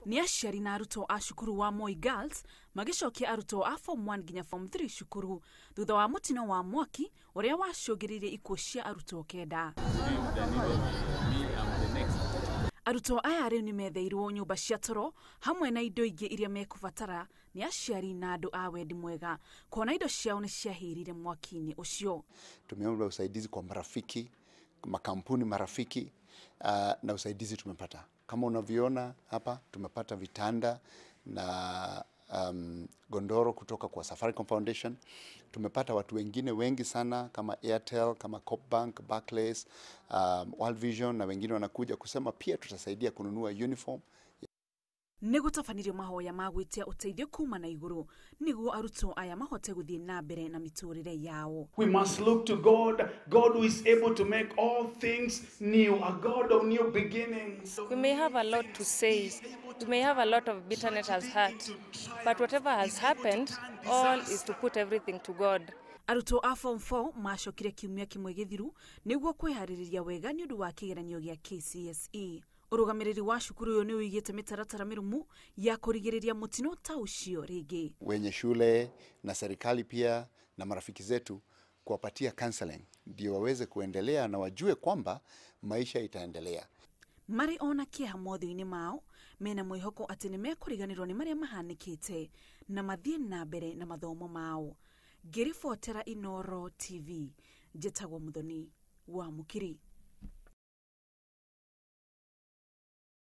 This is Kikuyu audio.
Nĩ aciari na arutwo a cukuru wa Moi Girls magĩcokia arutwo a form 1 nginya form 3 cukuru thutha wa mũtino wa mwaki ũrĩa wacũngĩrĩirie ikuũ cia arutwo 9. Arutwo aya rĩu nĩ metheirwo nyũmba cia toro hamwe na indo ingĩ iria mekũbatara nĩ aciari na andũ a wendi mwega kuona indo ciao nĩ ciahĩrire mwaki-inĩ ũcio. Tumeomba usaidizi kwa marafiki, makampuni marafiki, na usaidizi tumepata. Kama unavyoona hapa tumepata vitanda na gondoro kutoka kwa Safaricom Foundation. Tumepata watu wengine wengi sana kama Airtel, kama Coopbank, Barclays, World Vision na wengine wanakuja kusema pia tutasaidia kununua uniform. Nĩ gũtabanirio mahoya ma gwĩtia ũteithio kuma na igũrũ nĩguo arutwo aya mahote gũthiĩ na mbere na mĩtũrĩre yao. We must look to God, God who is able to make all things new, a God of new beginnings. We may have a lot to say, we may have a lot of bitterness at heart, but whatever has happened, all is to put everything to God. Arutwo a form 4 macokire kiumia kĩmwe gĩthiru nĩguo kwĩharĩrĩria wega nĩ ũndũ wa kĩgeranio gĩa KCSE. Ũrũgamĩrĩri wa cukuru ũyũ nĩ ũigĩte mĩtaratara mĩrũmu ya kũrigĩrĩria mũtino ta ũcio rĩngĩ. Wenye shule na serikali pia na marafiki zetu kuwapatia counseling ndio waweze kuendelea na wajue kwamba maisha itaendelea. Marĩ ona kĩeha mothiũ-inĩ mao mena mwĩhoko atĩ nĩ mekũriganĩrwo nĩ marĩa mahanĩkĩte na mathiĩ na mbere na mathomo mao. Ngĩribotera Inooro TV, njĩtagwo Muthoni wa Mũkiri.